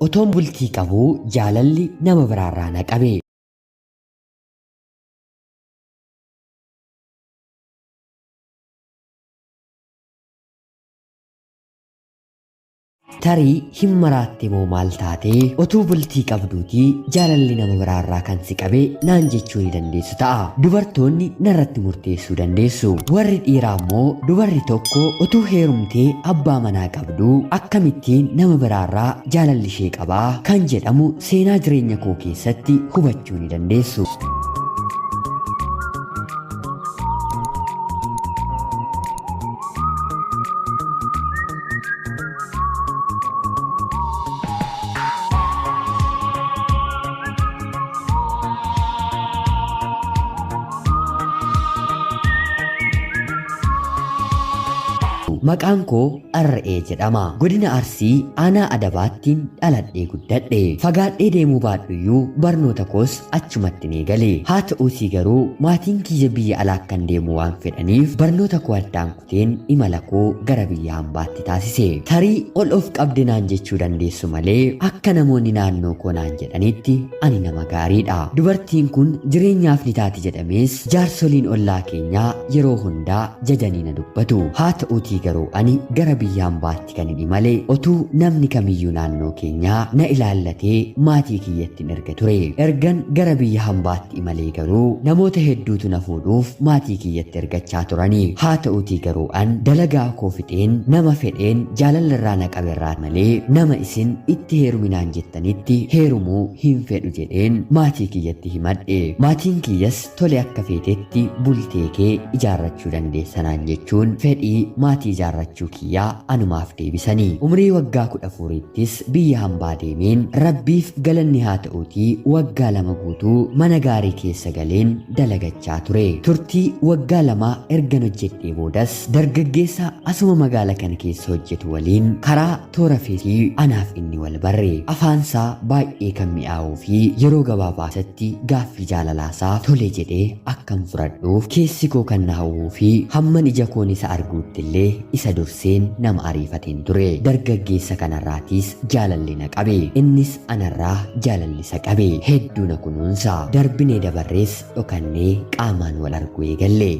Otoon bultii qabuu jaalalli nama biraarraa na qabe. Tarii hin maraatte moo maal taatee otuu bultii qabduutii jaalalli nama biraarraa kan si qabe naan jechuu ni dandeessu ta'a. Dubartoonni narratti murteessuu dandeessu. Warri dhiiraa immoo dubarri tokko otuu heerumtee abbaa manaa qabduu akkamittiin nama biraarraa jaalalli ishee qabaa kan jedhamu seenaa jireenya koo keessatti hubachuu ni dandeessu. Maqaan koo RA jedhama. Godina Arsii aanaa Adabaattiin dhaladhee guddadhe. Fagaadhee deemuu baadhuyyuu barnoota koos achumatti ni gale. Haa ta'uutii garuu maatiin kiyya biyya alaa akkan deemu waan fedhaniif barnoota koo addaan kuteen imala koo gara biyya hambaatti taasise. Tarii ol of qabde naan jechuu dandeessu malee akka namoonni naannoo koo naan jedhanitti ani nama gaariidha. Dubartiin kun jireenyaaf ni taati jedhamees jaarsoliin ollaa keenyaa yeroo hundaa jajanii na dubbatu. Haa ta'uutii garuu ani gara biyya hambaatti kan hin imale otuu namni kamiyyuu naannoo keenyaa na ilaallatee maatii kiyyatti hin erga ture. Ergan gara biyya hambaatti imalee garuu namoota hedduutu na fuudhuuf maatii kiyyatti ergachaa turani. Haa ta'uutii garuu an dalagaa koo fixeen nama fedheen jaalala irraa na qaberraa malee nama isin itti heeruminaan jettanitti heerumuu hin fedhu jedheen maatii kiyyatti himadhe. Maatiin kiyyas tole akka feetetti bultee kee ijaarrachuu dandeessanaan jechuun fedhii maatii ijaarrachuu kiyyaa anumaaf deebisanii. Umrii waggaa 14ttis biyya hambaa deemeen rabbiif galanni haa ta'uutii waggaa 2 guutuu mana gaarii keessa galeen dalagachaa ture. Turtii waggaa 2 ergan hojjedhee boodas dargaggeessa asuma magaala kana keessa hojjetu waliin karaa toora feesii anaaf inni wal barre. Afaansaa baay'ee kan mi'aawuu fi yeroo gabaabaa keessatti gaaffii jaalalaasaa tole jedhee akkan fudhadhuuf keessi koo kan na hawwuu fi hamman ija koon isa arguutti illee isa durseen nama ariifateen ture. Dargaggeessa kanarraatiis jaalalli na qabe. Innis anarraa jaalalli isa qabe. Hedduu na kunuunsa. Darbinee dabarrees dhokannee qaamaan wal arguu eegalle.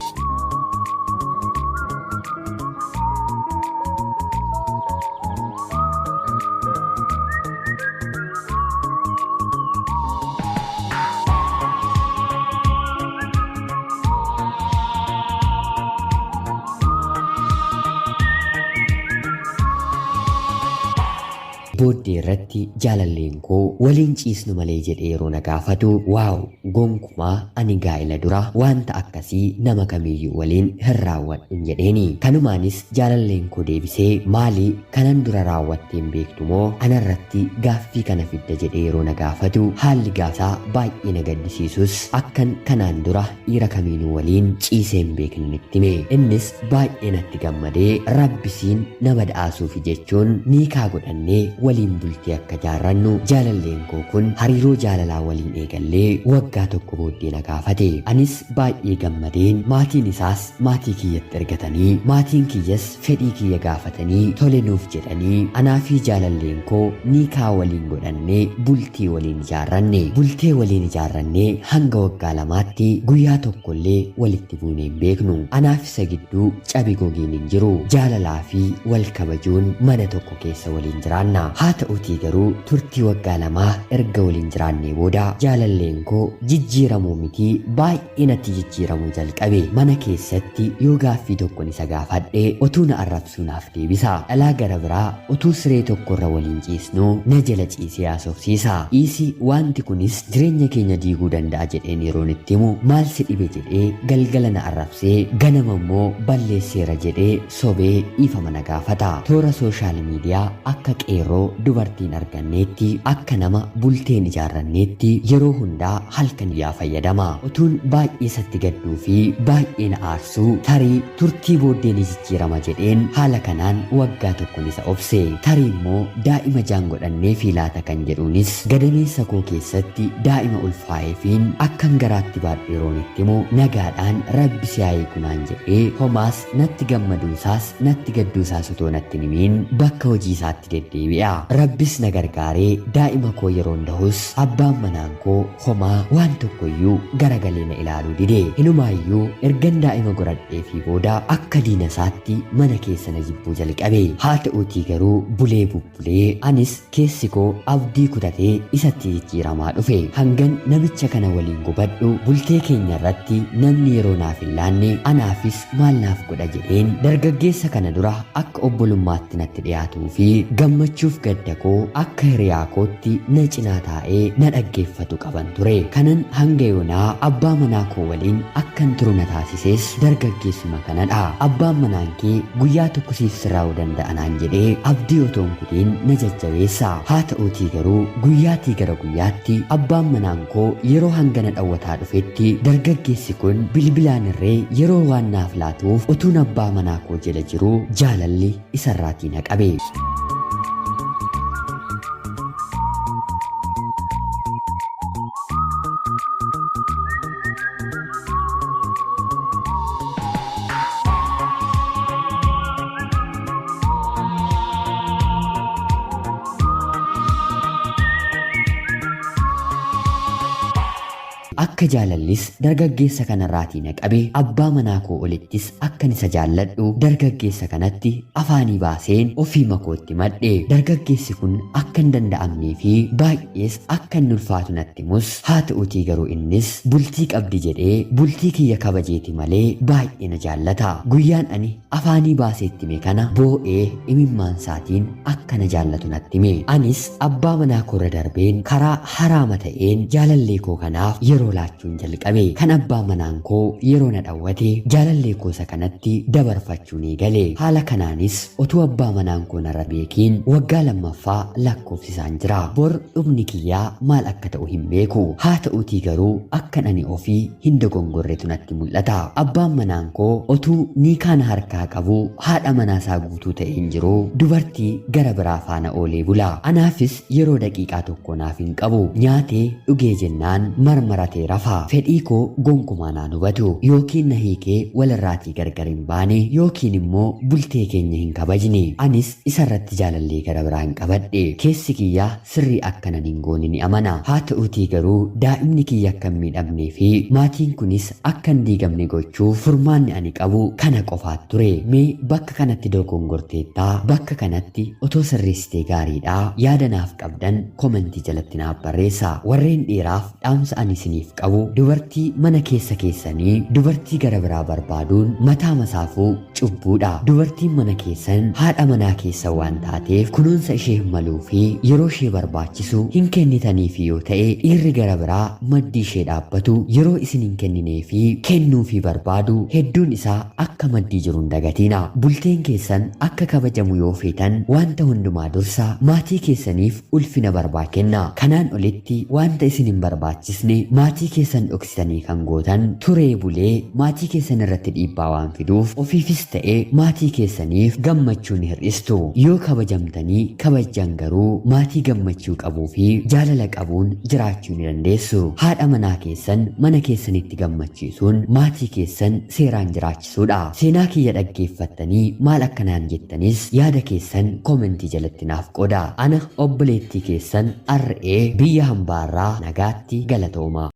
Booddee irratti jaalalleen koo waliin ciisnu malee jedhee yeroo na gaafatu, waaw gonkumaa ani gaa'ela dura wanta akkasii nama kamiiyyuu waliin hin raawwadhun jedheeni. Kanumaanis jaalalleen koo deebisee maali kanan dura raawwatteen beektu moo anarratti gaaffii kana fidda jedhee yeroo na gaafatu, haalli gaafsaa baay'ee na gaddisiisus akkan kanaan dura dhiira kamiinuu waliin ciisee hin beeknen itti hime. Innis baay'ee natti gammadee rabbisiin na badhaasuufi jechuun niikaa godhannee waliin bultii akka jaarrannu jaalalleen koo kun hariiroo jaalalaa waliin eegallee waggaa tokko booddee na gaafate. Anis baay'ee gammadeen maatiin isaas maatii kiyyatti ergatanii maatiin kiyyas fedhii kiyya gaafatanii tole nuuf jedhanii anaa fi jaalalleen koo niikaa waliin godhannee bultii waliin ijaarranne. Bultee waliin ijaarrannee hanga waggaa 2tti guyyaa tokkollee walitti buunee hin beeknu. Anaaf isa gidduu cabi gogiin hin jiru. Jaalalaa fi wal kabajuun mana tokko keessa waliin jiraanna. Haa ta'uutii garuu turtii waggaa 2 erga waliin jiraannee booda jaalalleen koo jijjiiramuu miti baay'ee natti jijjiiramuu jalqabe. Mana keessatti yoo gaaffii tokkon isa gaafadhe otuu na arrabsuu naaf deebisa. Dhalaa gara biraa otuu siree tokkorra waliin ciisnuu na jala ciisee haasofsiisa. Dhiisi wanti kunis jireenya keenya diiguu danda'a jedheen yeroon itti himu maal si dhibe jedhee galgala na arrabsee ganama immoo balleesseera jedhee sobee dhiifama na gaafata. Toora sooshaal miidiyaa akka qeerroo dubartiin arganneetti akka nama bulteen ijaarranneetti yeroo hundaa halkan guyyaa fayyadama. Otuun baay'ee isatti gadduu fi baay'ee na aarsuu tarii turtii booddee ni jijjiirama jedheen haala kanaan waggaa tokkon isa obse. Tarii immoo daa'ima jaan godhanneefii laata kan jedhuunis gadameessa koo keessatti daa'ima ulfaa'eefiin akkan garaatti baadhu yeroon itti himu nagaadhaan rabbi si haa hiiku naan jedhee homaas natti gammaduusaas natti gadduusaas otoo natti hin himiin bakka hojii isaatti deddeebi'a. jechuudha. Rabbis na gargaaree daa'ima koo yeroon dahus abbaan manaan koo homaa waan tokkoyyuu garagalee na ilaaluu dide. Hinumaayyuu ergan daa'ima godhadhee fi booda akka diina isaatti mana keessa na jibbuu jalqabe. Haa ta'uutii garuu bulee bubbulee anis keessi koo abdii kutatee isatti jijjiiramaa dhufe. Hangan namicha kana waliin gubadhu bultee keenya irratti namni yeroo naaf hin laanne anaafis maal naaf godha jedheen dargaggeessa kana dura akka obbolummaatti natti dhiyaatuu fi gammachuuf gadda koo akka hiriyaa kootti na cinaa taa'ee na dhaggeeffatu qaban ture. Kanan hanga yoonaa abbaa manaa koo waliin akkan turu na taasises dargaggeessuma kanadha. Abbaan manaan kee guyyaa tokko siif sirraa'uu danda'a naan jedhee abdii otoo hin kutiin na jajjabeessa. Haa ta'uutii garuu guyyaatii gara guyyaatti abbaan manaan koo yeroo hangana dhawwataa dhufetti dargaggeessi kun bilbilaan irree yeroo waan naaf laatuuf utuun abbaa manaa koo jala jiruu jaalalli isarraatii na qabe. Akka jaalallis dargaggeessa kanarraatii na qabe abbaa manaa koo olittis akkan isa jaalladhu dargaggeessa kanatti afaanii baaseen ofii makootti madhe. Dargaggeessi kun akka hin danda'amnee fi baay'ees akka inni ulfaatu natti himus, haa ta'uutii garuu innis bultii qabdi jedhee bultii kiyya kabajeeti malee baay'ee na jaallata. Guyyaan ani afaanii baaseetti hime kana boo'ee imimmaan isaatiin akka na jaallatu natti hime. Anis abbaa manaa koorra darbeen karaa haraama ta'een jaalallee koo kanaaf yeroo laachuun jalqabe. Kan abbaa manaan koo yeroo na dhawwate jaalallee koo isa kanatti dabarfachuun eegale. Haala kanaanis utuu abbaa manaan koo narra beekiin waggaa lammaffaa lakkoofsisaan jira. Bor dhumni kiyyaa maal akka ta'u hin beeku. Haa ta'uutii garuu akkan ani ofii hin dogongorretu natti mul'ata. Abbaan manaan koo otuu niikaan harkaa qabu haadha manaasaa guutuu ta'e hin jiru dubartii gara biraa faana oolee bula. Anaafis yeroo daqiiqaa tokko naaf hin qabu. Nyaatee dhugee jennaan marmaratee rafa. Fedhii koo gonkumaa naan hubatu. Yookiin na hiikee walirraatii gargar hin baane yookiin immoo bultee keenya hin kabajne. Anis isarratti jaalallee gara biraa hin qabadhe. Keessi kiyyaa sirrii akkanan hin goone ni amana. Haa ta'uutii garuu daa'imni kiyya akka hin miidhamnee fi maatiin kunis akka hin diigamne gochuuf furmaanni ani qabu kana qofaat ture. Mee bakka kanatti dogongorteettaa, bakka kanatti otoo sirreessitee gaariidhaa, yaada naaf qabdan komentii jalatti naaf barreessaa. Warreen dhiiraaf dhaamsa ani isiniif qabu dubartii mana keessa keessanii dubartii gara biraa barbaaduun mataa masaafuu cubbuudha. Dubartiin mana keessan haadha manaa keessa waan taateef kunuunsa ishee maluu fi yeroo ishee barbaachisu hin kennitaniifi yoo ta'e dhiirri gara biraa maddii ishee dhaabbatu yeroo isin hin kenninee fi kennuufii barbaadu hedduun isaa akka maddii jiru hin dagatiina. Bulteen keessan akka kabajamu yoo feetan wanta hundumaa dursa maatii keessaniif ulfina barbaa kenna. Kanaan olitti wanta isin hin barbaachisne maatii keessan dhoksitanii kan gootan turee bulee maatii keessan irratti dhiibbaa waan fiduuf ofiifis ta'e maatii keessaniif gammachuu ni hir'istu. Yoo kabajamtanii kabajjan garuu maatii gammachuu qabuu fi jaalala qabuun jiraachuu ni dandeessu. Haadha manaa keessan mana keessanitti gammachiisuun maatii keessan seeraan jiraachisuudha. Seenaa kiyya dhaggeeffattanii maal akkanaan jettanis yaada keessan komentii jalatti naaf qooda. Ana obboleettii keessan RA biyya hambaarraa nagaatti galatooma.